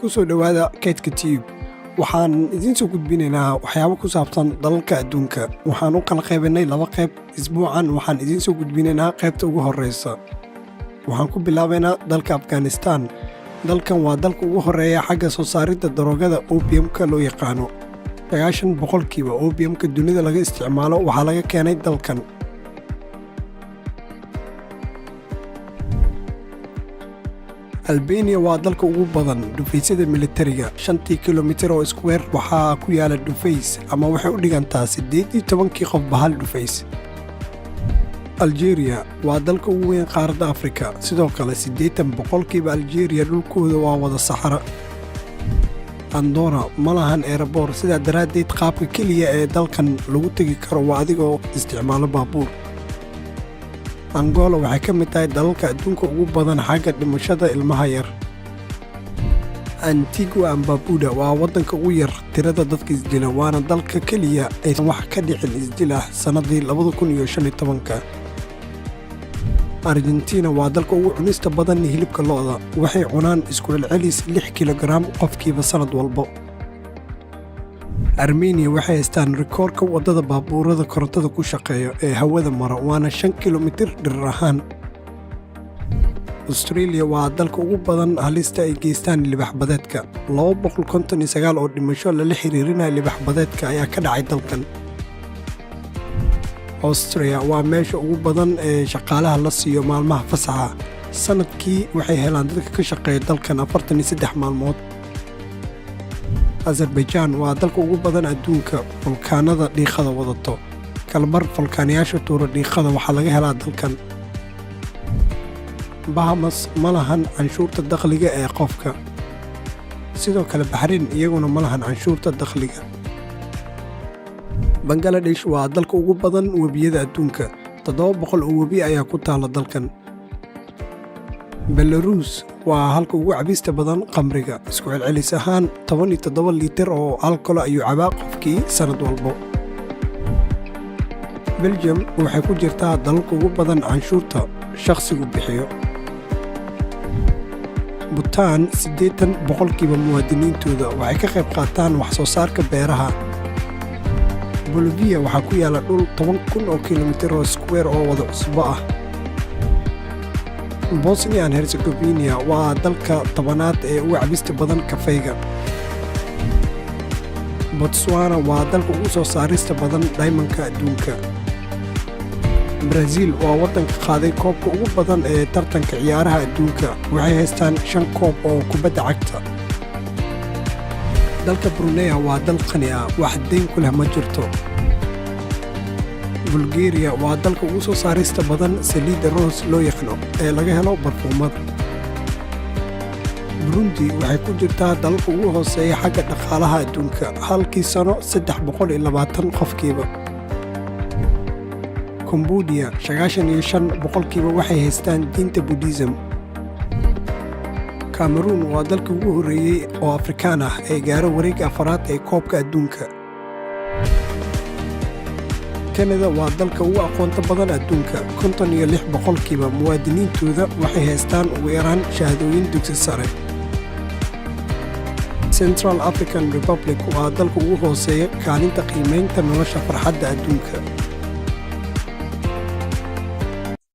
Kusoo dhowaada Kaydka Tube. Waxaan idiin soo gudbinaynaa waxyaabo ku saabsan dalalka adduunka. Waxaan u kala qaybinay laba qayb. Isbuucan waxaan idiin soo gudbinaynaa qaybta ugu horreysa. Waxaan ku bilaabaynaa dalka Afghanistan. Dalkan waa dalka ugu horreeya xagga soo saaridda daroogada opiumka loo yaqaano. 90% opiumka dunida laga isticmaalo waxaa laga keenay dalkan. Albeniya waa dalka ugu badan dhufaysyada militariga. 5-tii kilomitir oo square waxaa ku yaala dhufays, ama waxay u dhigantaa 18-kii qofba hal dhufays. Aljeeriya waa dalka ugu weyn qaaradda Afrika. Sidoo kale, 80% Aljeeriya dhulkooda waa wada saxara. Andora ma lahan airport, sidaa daraaddeed qaabka keliya ee dalkan lagu tegi karo waa adigoo isticmaalo baabuur. Angola waxay ka mid tahay dalalka adduunka ugu badan xagga dhimashada ilmaha yar. Antigua and Barbuda waa waddanka ugu yar tirada dadka isdila, waana dalka keliya aysan wax ka dhicin isdil ah sannadii 2015-ka. Argentina waa dalka ugu cunista badan hilibka lo'da. Waxay cunaan isku celcelis 6 kilogaram qofkiiba sannad walbo. Armeniya waxay haystaan rikoorka waddada baabuurada korontada ku shaqeeya ee hawada mara, waana 5 kilomitir dhirir ahaan. Australia waa dalka ugu badan halista ay geystaan libax-badeedka. 259 oo dhimasho lala xiriirinaya libax-badeedka ayaa ka dhacay dalkan. Austria waa meesha ugu badan ee shaqaalaha la siiyo maalmaha fasaxa. Sannadkii waxay helaan dadka ka shaqeeya dalkan 43 maalmood. Azerbaijaan waa dalka ugu badan adduunka fulkaanada dhiiqada wadato. Kalbar fulkaanayaasha tuura dhiiqada waxaa laga helaa dalkan. Bahamas ma lahan canshuurta dakhliga ee qofka. Sidoo kale, Baxriin iyaguna ma lahan canshuurta dakhliga. Bangaladesh waa dalka ugu badan webiyada adduunka. 700 oo webi ayaa ku taala dalkan. Belaruus waa halka ugu cabista badan khamriga. Isku celcelis ahaan, 17 litir oo alkolo ayuu cabaa qofkii sannad walbo. Belgium waxay ku jirtaa dalalka ugu badan canshuurta shakhsigu bixiyo. Butaan, 80% muwaadiniintooda waxay ka qayb qaataan wax soo saarka beeraha. Boliviya waxaa ku yaala dhul 10,000 oo kilomitir oo square oo wada cusbo ah. Bosnia and Herzegovina waa dalka 10aad ee ugu cabista badan kafayga. Botswana waa dalka ugu soo saarista badan dhaymanka adduunka. Brazil waa waddanka qaaday koobka ugu badan ee tartanka ciyaaraha adduunka. Waxay haystaan shan koob oo kubadda cagta. Dalka Brunei waa dal qani ah, wax deyn ku leh ma jirto. Bulgeriya waa dalka ugu soo saarista badan saliidda rose loo yaqaano ee laga helo barfuumada. Burundi waxay ku jirtaa dalalka ugu hooseeya xagga dhaqaalaha adduunka, halkii sano 320 qofkiiba. Kombudiya, 95% waxay haystaan diinta Buddhism. Kameruun waa dalkii ugu horreeyey oo Afrikaan ah ee gaaro wareegga afaraad ee koobka adduunka. Kanada waa dalka ugu aqoonta badan adduunka. 56% muwaadiniintooda waxay haystaan ugu yaraan shahaadooyin dugsi sare. Central African Republic waa dalka ugu hooseeya kaalinta qiimaynta nolosha farxadda adduunka.